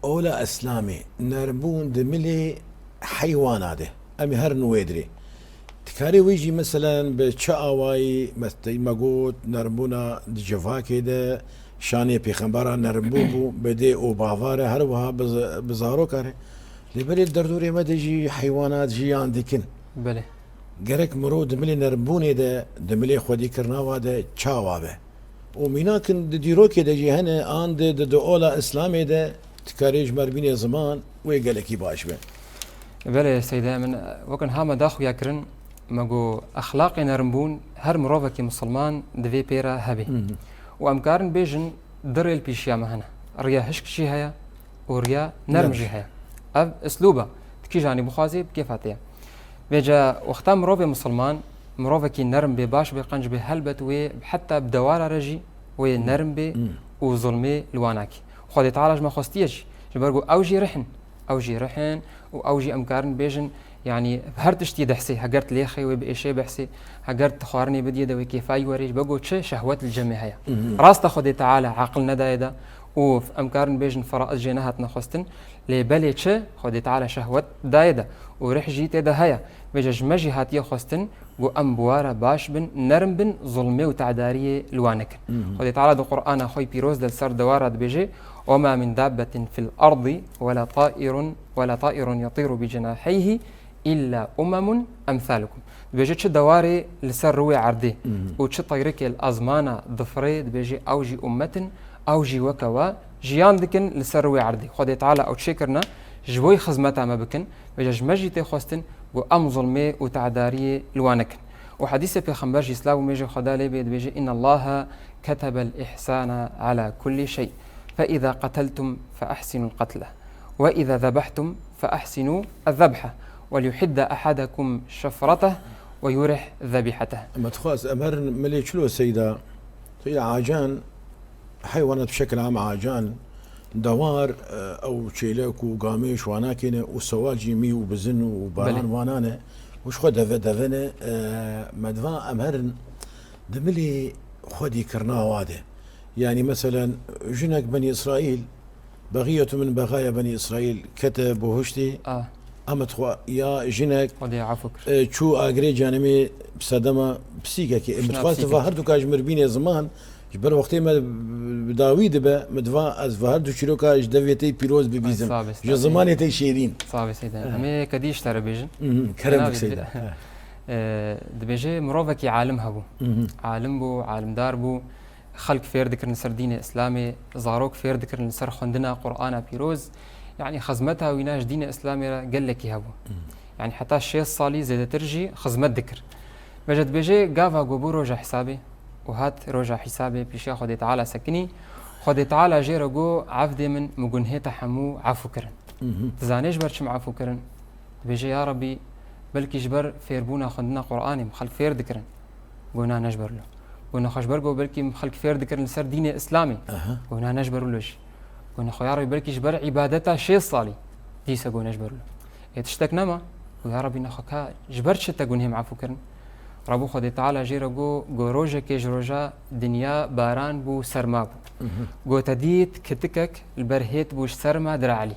ola Îslamê, nermbûn di milê heywana de. Em ê herin wê dirê. Dikarê wê jî meselen bi çi awayî, mes-, me got, nermbûna di civakê de, şanê pêxembera nermbûn bû, bi dê û bava re, her wiha bi z-, bi zaroka re. Lê belê derdorê me de jî heywanat jiyan dikin. Belê. Gerek mirov di milê nermbûnê de, di milê xwedîkirina wa de çawa be? Û mînakin di dîrokê de jî hene, an di, di, di ola Îslamê de dikarê ji me re bîne ziman, wê gelekî baş be. Belê Seyda, min wek niha me da xuya kirin, me got, exlaqê nermbûn her mirovekî misilman divê pê re hebe. Mhm. Û em karin bêjin, du rê li pêşiya me hene. Riya hişk jî heye û riya nerm Nerm. jî heye. Ev uslûb e. Tu kîjanî bixwazî, bi kêfa te ye. Vêca wexta mirovê misilman, mirovekî nerm bê, baş bê, qenc bê, helbet wê heta bi dewara re jî wê nerm bê Hmm. û zulmê li wan nake. Xwedê Teala ji me xwestiye jî. Ji ber ku ew jî rih in. Ew jî rih in û ew jî em karin bêjin, yanî her tiştî dehsê, heger tu lêxê wê bi êşê behsê, heger tu xwarinê bidiyê de wê kêfayî werê, ji ber ku çi şehwet li cemê heye. Mhm. Rast e Xwedê Teala aqil nedaye de û em karin bêjin feraiz jê nehatine xwestin, lê belê çi Xwedê Teala şehwet daye de û rih jî tê de heye. Vêca ji me jî hatiye xwestin, ku em bi wa re baş bin, nerm bin, zulmê û tedariyê li wan nekin. Mhm. Xwedê Teala di Qur'ana xwe yê pîroz de li ser dewar re dibêje, "وما من دابة في الأرض ولا طائر، ولا طائر يطير بجناحيه إلا أمم أمثالكم." Dibêje, çi dewarê li ser rûyê erdê Mhm. û çi teyrikê li ezmana difirê, dibêje, ew jî ummet in, ew jî weke we jiyan dikin li ser rûyê erdê. Xwedê Teala ew çêkirine, ji bo xizmeta me bikin, vêca ji me jî tê xwestin, ku em zulmê û tedariyê li wan nekin. Û hedîsê Pêxember jî, silav û mêjê Xweda lê bê, dibêje, "إن الله كتب الإحسان على كل شيء، فإذا قتلتم فأحسنوا القتلة، وإذا ذبحتم فأحسنوا الذبحة، وليحد أحدكم شفرته ويرح ذبيحته." Em dixwaz, em herin milê çilo Seyda, Seyda Acan, heywanat bi şekil am acan, dewar, e, ew çêlek û gamêş wana kêne û sewal jî mî û bizin û baran Belê. wana ne û ji xwe deve deve ne, e, me diva em herin di milê xwedî kirina wa de. Yanî meselen jinek Benî Îsraîl, bexîyetu min bexaya Benî Îsraîl kete bohuştê, A. Amet xwe ya jinek, Xwedê afû kir. e, çû agirê cehennemê bi sedema pisîkekê. Min Şina dixwest pisîkekê. va her du ka ji mir bînê ziman, ji ber wextê me bi dawî dibe, min diva ez va her du çîroka ji devê te pîroz bibîzim. Ay, sağ be, Ji sağ be. zimanê te şêrîn. Sağ be Seyda. Eh. Em ê kedî ji te re bêjin. Mhm, kerem Cenabê bik Seyda. Dilê. Eh. Eh, dibêje mirovekî alim hebû. Mhm. Alim bû, alimdar bû. Xelk fêr dikirin ser dînê Îslamê, zarok fêr dikirin li ser xwendina Qur'ana pîroz. Yanî xizmeta wîna ji dînê Îslamê re gelekî hebû. Mhm. Yanî heta şêst salî zêdetir jî xizmet dikir. Vêca dibêje, gava ku bû roja hesabê û hat roja hesabê pêşiya Xwedê Teala sekinî, Xwedê Teala jê re got, "Evdê min, min gunhê te hemû efû kirin." Mhm. Dizanê ji ber çi min efû kirin? Dibêje, "Ya Rebî, belkî ji ber fêrbûna xwendina Qur'anê min xelk fêr dikirin." Got, "Na, ne ji ber wilo." Got, "Nexwe ji ber ku belkî min xelk fêr dikirin li ser dînê Îslamê." Aha. Got, "Na, ne ji ber wilo jî." Got, "Nexwe ya Rebî, belkî ji ber îbadeta şêst salî." Dîsa got, "Ne ji ber wilo." Ê tiştek nema? Got, "Ya Rebî, nexwe ka ji ber çi te gunhê min efû kirin?" Rebû Xwedê Teala jê re got, got, "Rojekê ji roja dinya baran bû, serma bû." Mhm. Got, "Te dît kitikek li ber hêt bû ji serma direlî."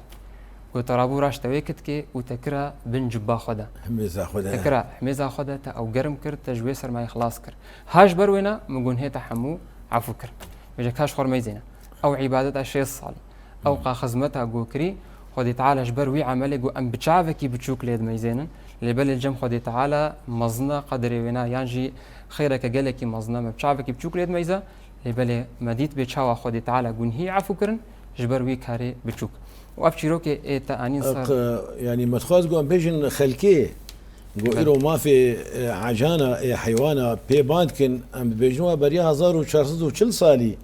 Got, "Te rabû raşte wê kitikê û te kira bin cubba xwe de." Himêza xwe de. "Te kira himêza xwe de, te ew germ kir, te ji wê sermayê xilas kir. Ha ji ber wêna min gunhê te hemû efû kir." Vêca ka ji xwe re meyzêne. Ew îbadeta şêst salî. Ew Hmm. qa xizmeta ku kirî, Xwedê Teala ji ber wî emelê got, em bi çavekî biçûk lê dimeyzênin, Lê belê cem Xwedê Teala mezin e qedirê wêna, yan jî xeyreke gelekî mezin e, me bi çavekî biçûk lê dimeyze, lê belê me dît bê çawa Xwedê Teala gunhî efû kirin, ji ber wî karê biçûk. Û ev çîrokê ê te anîn ser. Q-, yanî me dixwaz ku em bêjin xelkê, ku Belê. îro mafê, e, ecana, ê heywana pê ban dikin, em dibêjin wa beriya hezar û çar sed û çil salî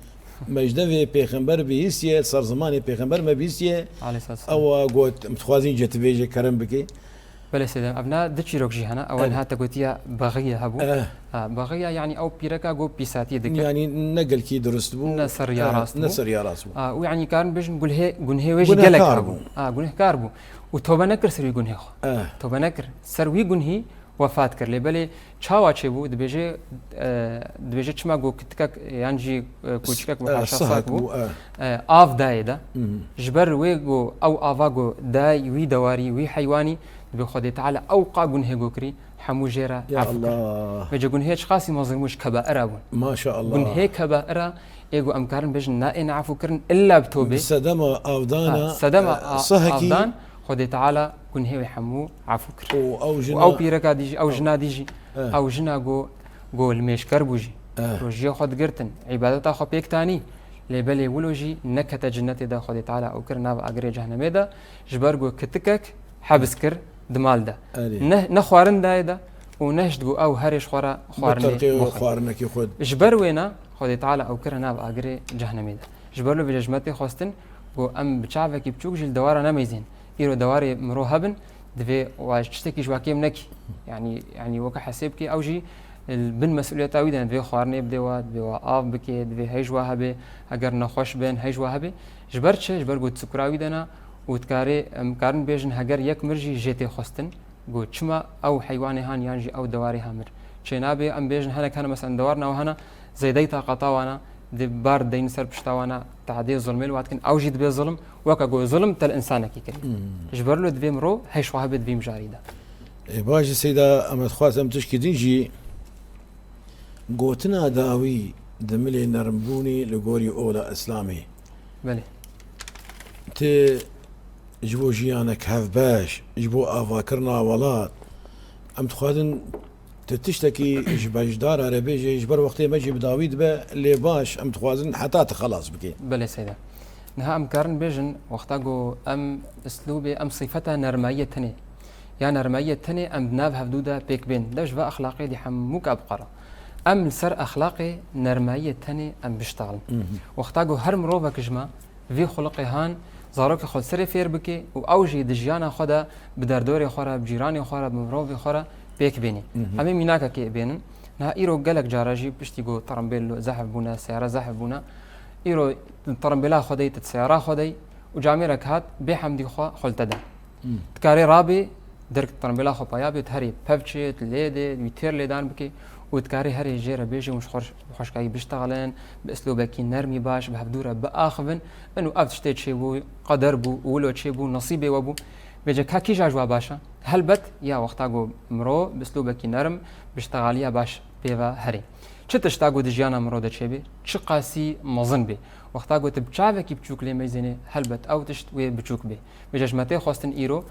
me ji devê pêxember bihîstiye, ser zimanê pêxember me bihîstiye. Aleyhisselam. Ewa got, em dixwazin cetibêje kerem bike. Belê Seyda, ev na du çîrok jî hene. Ew Eh. niha te gotiya bexiye hebû. Eh. Ha, bexiya, yanî ew pîreka got pîsatiyê dikir. Yanî ne gelkî durust bû. Ne ser ya Eh, rast ne bû. ser ya rast bû. Ha, û yanî karin bêjin gulhê, gunhê wê jî Gunehkar gelek hebû. bû. Ha, gunehkar bû. Û tobe nekir ser wî gunhê xwe. Eh. Tobe nekir. Ser wî gunhî wefat kir. Lê belê çawa çêbû? Dibêje, eh, dibêje çima got kitikek yan jî, eh, kûçikek Eh, weka şexsak sihek bû. bû, eh. Eh, av dayê de. Mhm. Ji ber wê got ew ava got dayê wî dewarî, wî heywanî, Dibê Xwedê Teala ew qa gunhê got kirî, hemû jê re Ya efû kir. Allah. Vêce gunhê çiqasî mezin bû, ji kebaira bûn. Maşallah. Gunhê kebaira ê got em karin bêjin na ê ne efû kirin illa bi tobê. Bi sedema avdana, Ha, sedema e, a-, sehekî. avdan, Xwedê Teala gunhê wê hemû efû kir. Û ew Û jina ew pîreka dî jî, ew Ew. jina dî jî, Eh. ew jina got, got limêjker bû jî. Eh. Rojiyê xwe digirtin, îbadeta xwe pêk tanî. Lê belê wilo jî nekete cinnetê de, Xwedê Teala ew kir nav agirê cehnemê de. Ji ber got kitikek hebs kir di mal de. Erê. Ne, ne xwarin dayê de û ne hişt got ew herê ji xwe re xwarinê Muterqê û bixwe. xwarinekî xwe. Ji ber wêna Xwedê Teala ew kire nav agirê cehnemê de. Ji ber lo vêce ji me tê xwestin got em bi çavekî biçûk jî li dewara nemeyzên. Îro dewarê mirov hebin, divê wa tiştekî ji wa kêm nekî. Yanî, yanî weke hesê bikê ew jî li bin mesûliyeta wî de ne. Divê xwarinê bidê wa, divê wa av bikê, divê hey ji wa hebê, heger nexweş bin, hey ji wa hebê. Ji ber çi? Ji ber got sukura wî de ne. Û dikarê, em karin bêjin heger yek mir jî jê tê xwestin, got çima ew heywanê han yan jî ew dewarê ha mir? Çênabe em bêjin hinek hene, mesela dewarna we hene, zêdeyî taqata wana, di bar deyin ser pişta wana, tehdê zulmê li wa dikin, ew jî dibe zulm, weke got zulm te li insanekî kirî. Hmm. Ji ber lo divê mirov hêş wa hebe di vî mijarî de. Ê, baş e Seyda, em dixwazim tişkî din jî gotina dawî di milê nermbûnê li gorî ola Îslamê. Belê. Ti ji bo jiyanek hevbeş, ji bo avakirina welat, em dixwazin ti tiştekî ji beşdara re bêje, ji ber wextê me jî bi dawî dibe, lê baş, em dixwazin heta ti xelas bikê. Belê Seyda. Niha em karin bêjin, wexta ku em islûbê, em sifeta nermayiyê tenê, ya nermayiyê tenê em di nav hevdû de pêk bên. Dev ji ve exlaqê dî hemûka biqere. Em li ser exlaqê nermayiyê tenê em biştexilin. Mhm. Wexta ku her mirovek ji me vî xuliqê han zarokê xwe li serê fêr bike û ew jî di jiyana xwe de bi derdorê xwe re, bi cîranê xwe re, bi mirovê xwe re pêk bênî. Mhm. Em ê mînakekê bênin. Niha îro gelek cara jî piştî ku terimbêl zehf bûne, seyara zehf bûne. Îro terimbêla xwe dey, tu seyara xwe dey û camêrek hat bê hemdî xwe xwe li te de. Hmm. Dikarê rabê, derg terimbêla xwe paya bê, tu herê pevçê, tu lê dê, wî têr lêdan bikê û dikarê herê jê re bêjê hûn ji xweş-, xweşkayî biştexilin, bi islûbekî nermî baş, bi hevdû re biaxivin. Ino ev tiştê çêbû, qeder bû, wilo çêbû, nesîbê we bû. Bêje ka kîja ji wa baş e? Helbet, ya wexta ku mirov bi islûbekî nerm, biştexaliya baş pê ve herê. Çi tişta ku di jiyana mirov de çêbê, çiqasî mezin bê. Wexta ku tu bi çavekî biçûk lê meyzênê, helbet ew tişt wê biçûk bê. Vêca ji me tê xwestin îro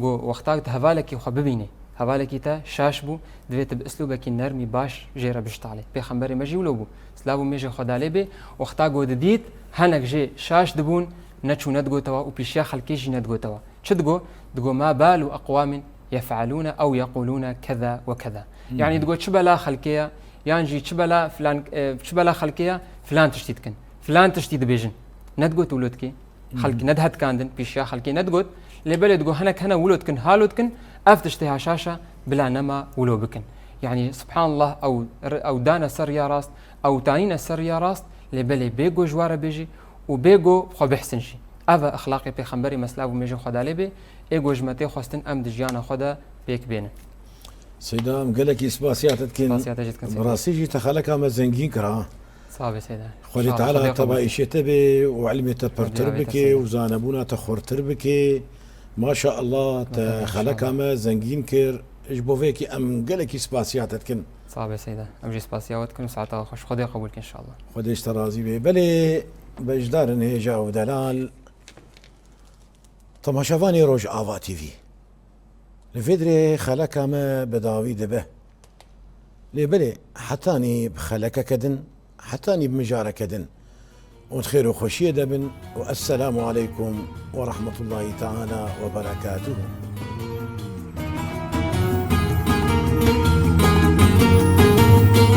ku wexta tu hevalekî xwe bibînî, hevalekî te şaş bû, divê tu bi islûbekî nermî baş jê re biştalê. Pêxemberê me jî wilo bû. Silav û mêjê Xweda lê bê. Wexta ku didît, hinek jê şaş dibûn, neçû nedigotewa û pîşiya xelkê jî nedigotewa. Çi digo? Digo, "Ma balu aqwamin yef'alûne ew yeqûlûne keza we keza." Hı hı. Yanî digo, "Çi bela xelkê ye, yan jî çi bela filan, e, çi bela xelkê ye, filan tiştî dikin, filan tiştî dibêjin." Nedigot wilo dikê. Xelk Hı hı. nedihetkandin, pîşiya xelkê nedigot. Lê belê digo, hinek hene wilo dikin, halo dikin, ev tiştê ha şaş e, bila nema wilo bikin. Yanî, subhanallah, ew, ew dane ser riya rast, ew tanîne ser riya rast, lê belê bê go ji wa re bêjî û bê go xwe bihsin jî. Ev e exlaqê Pêxemberê me silav û mêjê Xweda lê bê, ê ku ji me tê xwestin em di jiyana xwe de pêk bênin. Seyda, em gelekî spasiya te dikin. Spasiya te jî dikin, Seyda. Bi rastî jî te xeleka me zengîn kir, ha. Sax be, Seyda. Xwedê Teala teba îşê te bê û ilmê te pirtir bike û zanebûna te xurtir bike. Maşallah, te xeleka me zengîn kir. Ji bo vê yekê em gelekî spasiya te dikin. Sax be Seyda. Em jî spasiya we dikin û saeta we xweş. Xwedê qebûl ke înşallah. Xwedê ji te razî be. Belê beşdarên hêja û delal, temaşevanê Rojava T V. Li vê dirê xeleka me bi dawî dibe. Lê belê, hetanî bi xelekeke din, hetanî bi mijareke din. Û di xêr û xweşiyê de bin û esselamu aleykum ve rahmetullahi teala ve berekatuhu.